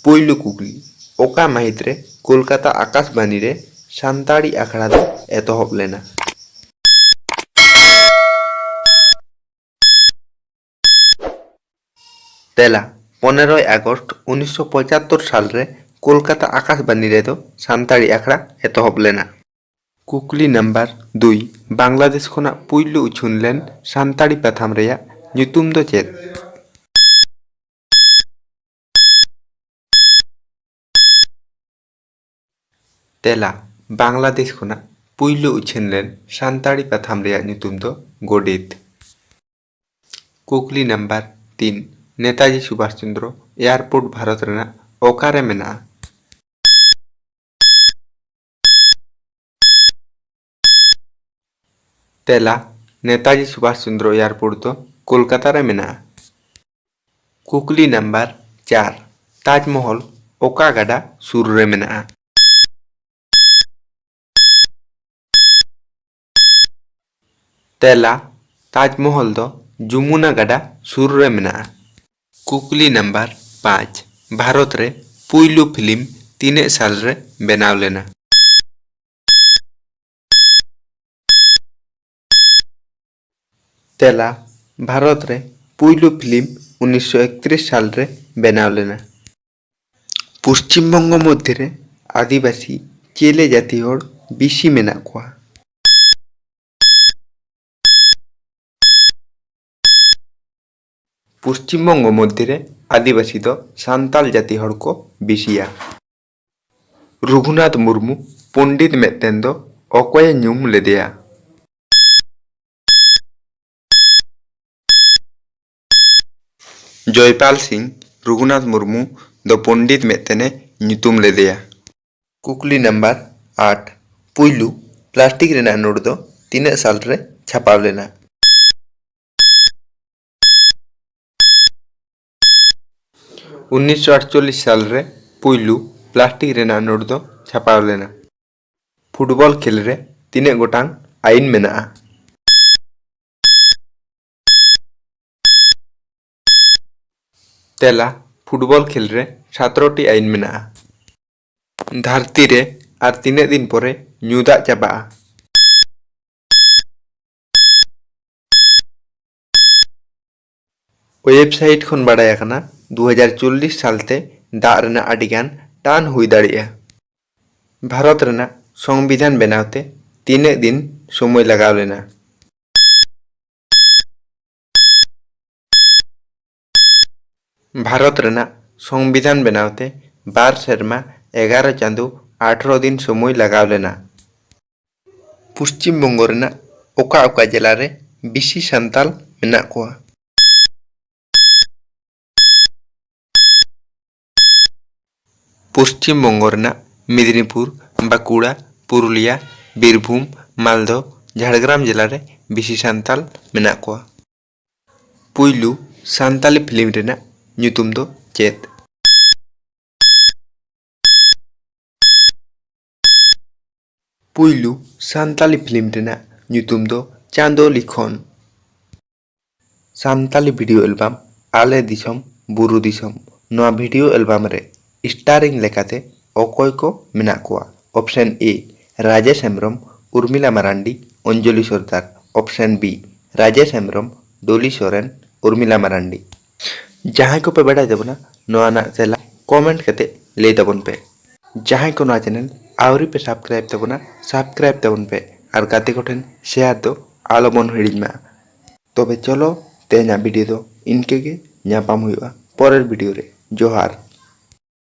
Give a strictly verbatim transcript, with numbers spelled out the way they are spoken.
ᱯᱩᱭᱞᱩ ᱠᱩᱠᱞᱤ, ᱚᱠᱟ ᱢᱟᱹᱦᱤᱛ ᱨᱮ ᱠᱳᱞᱠᱟᱛᱟ ᱟᱠᱟᱥᱵᱟᱱᱤ ᱨᱮ ᱥᱟᱱᱛᱟᱲᱤ ᱟᱠᱷᱲᱟ ᱫᱚ ᱮᱛᱚᱦᱚᱵ ᱞᱮᱱᱟ? ᱛᱮᱞᱟ, ᱯᱚᱱᱮᱨᱚᱭ ᱟᱜᱚᱥᱴ ᱩᱱᱤᱥᱥᱚ ᱯᱚᱸᱪᱟᱛᱛᱳᱨ ᱥᱟᱞ ᱨᱮ ᱠᱳᱞᱠᱟᱛᱟ ᱟᱠᱟᱥᱵᱟᱱᱤ ᱨᱮᱫᱚ ᱥᱟᱱᱛᱟᱲᱤ ᱟᱠᱷᱲᱟ ᱮᱛᱚᱦᱚᱵ ᱞᱮᱱᱟ᱾ ᱠᱩᱠᱞᱤ ᱱᱟᱢᱵᱟᱨ ᱫᱩᱭ, ᱵᱟᱝᱞᱟᱫᱮᱥ ᱠᱷᱚᱱᱟᱜ ᱯᱩᱭᱞᱩ ᱩᱪᱷᱟᱹᱱ ᱞᱮᱱ ᱥᱟᱱᱛᱟᱲᱤ ᱯᱟᱛᱷᱟᱢ ᱨᱮᱭᱟᱜ ᱧᱩᱛᱩᱢ ᱫᱚ ᱪᱮᱫ? ᱛᱮᱞᱟ, ᱵᱟᱝᱞᱟᱫᱮᱥ ᱠᱷᱚᱱᱟᱜ ᱯᱩᱭᱞᱩ ᱩᱪᱷᱟᱹᱱ ᱞᱮᱱ ᱥᱟᱱᱛᱟᱲᱤ ᱯᱟᱛᱷᱟᱢ ᱨᱮᱭᱟᱜ ᱧᱩᱛᱩᱢ ᱫᱚ ᱜᱚᱰᱮᱛ᱾ ᱠᱩᱠᱞᱤ ᱱᱟᱢᱵᱟᱨ ᱛᱤᱱ, ᱱᱮᱛᱟᱡᱤ ᱥᱩᱵᱷᱟᱥ ᱪᱚᱱᱫᱨᱚ ᱮᱭᱟᱨᱯᱳᱨᱴ ᱵᱷᱟᱨᱚᱛ ᱨᱮᱱᱟᱜ ᱚᱠᱟᱨᱮ ᱢᱮᱱᱟᱜᱼᱟ? ᱛᱮᱞᱟ, ᱱᱮᱛᱟᱡᱤ ᱥᱩᱵᱷᱟᱥ ᱪᱚᱱᱫᱨᱚ ᱮᱭᱟᱨᱯᱳᱨᱴ ᱫᱚ ᱠᱳᱞᱠᱟᱛᱟ ᱨᱮ ᱢᱮᱱᱟᱜᱼᱟ᱾ ᱠᱩᱠᱞᱤ ᱱᱟᱢᱵᱟᱨ ᱪᱟᱨ, ᱛᱟᱡᱽᱢᱚᱦᱚᱞ ᱚᱠᱟ ᱜᱟᱰᱟ ᱥᱩᱨ ᱨᱮ ᱢᱮᱱᱟᱜᱼᱟ? ᱛᱮᱞᱟ, ᱛᱟᱡᱽᱢᱚᱦᱚᱞ ᱫᱚ ᱡᱩᱢᱩᱱᱟ ᱜᱟᱰᱟ ᱥᱩᱨ ᱨᱮ ᱢᱮᱱᱟᱜᱼᱟ᱾ ᱠᱩᱠᱞᱤ ᱱᱟᱢᱵᱟᱨ ᱯᱟᱸᱪ, ᱵᱷᱟᱨᱚᱛ ᱨᱮ ᱯᱩᱭᱞᱩ ᱯᱷᱤᱞᱢ ᱛᱤᱱᱟᱹᱜ ᱥᱟᱞ ᱨᱮ ᱵᱮᱱᱟᱣ ᱞᱮᱱᱟ? ᱛᱮᱞᱟ, ᱵᱷᱟᱨᱚᱛ ᱨᱮ ᱯᱩᱭᱞᱩ ᱯᱷᱤᱞᱢ ᱩᱱᱤᱥᱥᱚ ᱮᱠᱛᱨᱤᱥ ᱥᱟᱞ ᱨᱮ ᱵᱮᱱᱟᱣ ᱞᱮᱱᱟ᱾ ᱯᱚᱥᱪᱤᱢ ᱵᱚᱝᱜᱚ ᱢᱚᱫᱽᱫᱷᱮ ᱨᱮ ᱟᱹᱫᱤᱵᱟᱹᱥᱤ ᱪᱮᱞᱮ ᱡᱟᱹᱛᱤ ᱦᱚᱲ ᱵᱮᱥᱤ ᱢᱮᱱᱟᱜ ᱠᱚᱣᱟ? ᱯᱚᱥᱪᱤᱢ ᱵᱚᱝᱜᱚ ᱢᱚᱫᱽᱫᱷᱮ ᱨᱮ ᱟᱹᱫᱤᱵᱟᱹᱥᱤ ᱫᱚ ᱥᱟᱱᱛᱟᱞ ᱡᱟᱹᱛᱤ ᱦᱚᱲ ᱠᱚ ᱵᱮᱥᱤᱭᱟ᱾ ᱨᱚᱜᱷᱩᱱᱟᱛᱷ ᱢᱩᱨᱢᱩ ᱯᱚᱱᱰᱤᱛ ᱢᱮᱫᱴᱮᱱ ᱫᱚ ᱚᱠᱚᱭᱮ ᱧᱩᱢ ᱞᱮᱫᱮᱭᱟ? ᱡᱚᱭᱯᱟᱞ ᱥᱤᱝ ᱨᱚᱜᱷᱩᱱᱟᱛᱷ ᱢᱩᱨᱢᱩ ᱫᱚ ᱯᱚᱱᱰᱤᱛ ᱢᱮᱫᱴᱮᱱᱮ ᱧᱩᱛᱩᱢ ᱞᱮᱫᱮᱭᱟ᱾ ᱠᱩᱠᱞᱤ ᱱᱟᱢᱵᱟᱨ ᱟᱴ, ᱯᱩᱭᱞᱩ ᱯᱞᱟᱥᱴᱤᱠ ᱨᱮᱱᱟᱜ ᱱᱳᱴ ᱫᱚ ᱛᱤᱱᱟᱹᱜ ᱥᱟᱞ ᱨᱮ ᱪᱷᱟᱯᱟᱣ ᱞᱮᱱᱟ? ᱩᱱᱤᱥᱥᱚ ᱟᱴᱪᱚᱞᱞᱤᱥ ᱥᱟᱞ ᱨᱮ ᱯᱩᱭᱞᱩ ᱯᱞᱟᱥᱴᱤᱠ ᱨᱮᱱᱟᱜ ᱱᱳᱴ ᱫᱚ ᱪᱷᱟᱯᱟᱣ ᱞᱮᱱᱟ᱾ ᱯᱷᱩᱴᱵᱚᱞ ᱠᱷᱮᱞ ᱨᱮ ᱛᱤᱱᱟᱹᱜ ᱜᱚᱴᱟᱝ ᱟᱭᱤᱱ ᱢᱮᱱᱟᱜᱼᱟ? ᱛᱮᱞᱟ, ᱯᱷᱩᱴᱵᱚᱞ ᱠᱷᱮᱞ ᱨᱮ ᱥᱟᱛᱮᱨᱚ ᱴᱤ ᱟᱭᱤᱱ ᱢᱮᱱᱟᱜᱼᱟ᱾ ᱫᱷᱟᱹᱨᱛᱤ ᱨᱮ ᱟᱨ ᱛᱤᱱᱟᱹᱜ ᱫᱤᱱ ᱯᱚᱨᱮ ᱧᱩ ᱫᱟᱜ ᱪᱟᱵᱟᱜᱼᱟ? ᱳᱭᱮᱵᱽᱥᱟᱭᱤᱴ ᱠᱷᱚᱱ ᱵᱟᱲᱟᱭ ᱟᱠᱟᱱᱟ, ᱫᱩ ᱦᱟᱡᱟᱨ ᱪᱚᱞᱞᱤᱥ ᱥᱟᱞᱛᱮ ᱫᱟᱜ ᱨᱮᱱᱟᱜ ᱟᱹᱰᱤᱜᱟᱱ ᱴᱟᱱ ᱦᱩᱭ ᱫᱟᱲᱮᱭᱟᱜᱼᱟ᱾ ᱵᱷᱟᱨᱚᱛ ᱨᱮᱱᱟᱜ ᱥᱚᱝᱵᱤᱫᱷᱟᱱ ᱵᱮᱱᱟᱣ ᱛᱮ ᱛᱤᱱᱟᱹᱜ ᱫᱤᱱ ᱥᱚᱢᱚᱭ ᱞᱟᱜᱟᱣ ᱞᱮᱱᱟ? ᱵᱷᱟᱨᱚᱛ ᱨᱮᱱᱟᱜ ᱥᱚᱝᱵᱤᱫᱷᱟᱱ ᱵᱮᱱᱟᱣ ᱛᱮ ᱵᱟᱨ ᱥᱮᱨᱢᱟ, ᱮᱜᱟᱨᱚ ᱪᱟᱸᱫᱳ, ᱟᱴᱷᱨᱚ ᱫᱤᱱ ᱥᱚᱢᱚᱭ ᱞᱟᱜᱟᱣ ᱞᱮᱱᱟ᱾ ᱯᱚᱥᱪᱤᱢ ᱵᱚᱝᱜᱚ ᱨᱮᱱᱟᱜ ᱚᱠᱟ ᱚᱠᱟ ᱡᱮᱞᱟ ᱨᱮ ᱵᱮᱥᱤ ᱥᱟᱱᱛᱟᱞ ᱢᱮᱱᱟᱜ ᱠᱚᱣᱟ? ᱯᱚᱥᱪᱤᱢ ᱵᱚᱝᱜᱚ ᱨᱮᱱᱟᱜ ᱢᱮᱫᱽᱱᱤᱯᱩᱨ, ᱵᱟᱸᱠᱩᱲᱟ, ᱯᱩᱨᱩᱞᱤᱭᱟ, ᱵᱤᱨᱵᱷᱩᱢ, ᱢᱟᱞᱫᱚ, ᱡᱷᱟᱲᱜᱨᱟᱢ ᱡᱮᱞᱟ ᱨᱮ ᱵᱮᱥᱤ ᱥᱟᱱᱛᱟᱞ ᱢᱮᱱᱟᱜ ᱠᱚᱣᱟ᱾ ᱯᱩᱭᱞᱩ ᱥᱟᱱᱛᱟᱞᱤ ᱯᱷᱤᱞᱢ ᱨᱮᱱᱟᱜ ᱧᱩᱛᱩᱢ ᱫᱚ ᱪᱮᱫ? ᱯᱩᱭᱞᱩ ᱥᱟᱱᱛᱟᱞᱤ ᱯᱷᱤᱞᱢ ᱨᱮᱱᱟᱜ ᱧᱩᱛᱩᱢ ᱫᱚ ᱪᱟᱸᱫᱳ ᱞᱤᱠᱷᱚᱱ᱾ ᱥᱟᱱᱛᱟᱞᱤ ᱵᱷᱤᱰᱤᱭᱳ ᱮᱞᱵᱟᱢ ᱟᱞᱮ ᱫᱤᱥᱚᱢ ᱵᱩᱨᱩ ᱫᱤᱥᱚᱢ᱾ ᱱᱚᱣᱟ ᱵᱷᱤᱰᱤᱭᱳ ᱮᱞᱵᱟᱢ ᱨᱮ ᱥᱴᱟᱨᱤᱝ ᱞᱮᱠᱟᱛᱮ ᱚᱠᱚᱭ ᱠᱚ ᱢᱮᱱᱟᱜ ᱠᱚᱣᱟ? ᱚᱯᱥᱮᱱ ᱮ, ᱨᱟᱡᱮᱥ ᱦᱮᱢᱵᱨᱚᱢ, ᱩᱨᱢᱤᱞᱟ ᱢᱟᱨᱟᱱᱰᱤ, ᱚᱧᱡᱚᱞᱤ ᱥᱚᱨᱫᱟᱨ᱾ ᱚᱯᱥᱮᱱ ᱵᱤ, ᱨᱟᱡᱮᱥ ᱦᱮᱢᱵᱨᱚᱢ, ᱰᱚᱞᱤ ᱥᱚᱨᱮᱱ, ᱩᱨᱢᱤᱞᱟ ᱢᱟᱨᱟᱱᱰᱤ᱾ ᱡᱟᱦᱟᱸᱭ ᱠᱚᱯᱮ ᱵᱟᱰᱟᱭ ᱛᱟᱵᱚᱱᱟ, ᱱᱚᱣᱟ ᱨᱮᱱᱟᱜ ᱛᱮᱞᱟ ᱠᱚᱢᱮᱱᱴ ᱠᱟᱛᱮ ᱞᱟᱹᱭ ᱛᱟᱵᱚᱱ ᱯᱮ᱾ ᱡᱟᱦᱟᱸᱭ ᱠᱚ ᱱᱚᱣᱟ ᱪᱮᱱᱮᱞ ᱟᱹᱣᱨᱤ ᱯᱮ ᱥᱟᱵᱥᱠᱨᱟᱭᱤᱵ ᱛᱟᱵᱚᱱᱟ, ᱥᱟᱵᱥᱠᱨᱟᱭᱤᱵ ᱛᱟᱵᱚᱱ ᱯᱮ ᱟᱨ ᱜᱟᱛᱮ ᱠᱚᱴᱷᱮᱱ ᱥᱮᱭᱟᱨ ᱫᱚ ᱟᱞᱚᱵᱚᱱ ᱦᱤᱲᱤᱧ ᱢᱟ᱾ ᱛᱚᱵᱮ ᱪᱚᱞᱚ, ᱛᱮᱦᱮᱧᱟᱜ ᱵᱷᱤᱰᱤᱭᱳ ᱫᱚ ᱤᱱᱠᱟᱹ ᱜᱮ, ᱧᱟᱯᱟᱢ ᱦᱩᱭᱩᱜᱼᱟ ᱯᱚᱨᱮᱨ ᱵᱷᱤᱰᱤᱭᱳ ᱨᱮ᱾ ᱡᱚᱦᱟᱨ᱾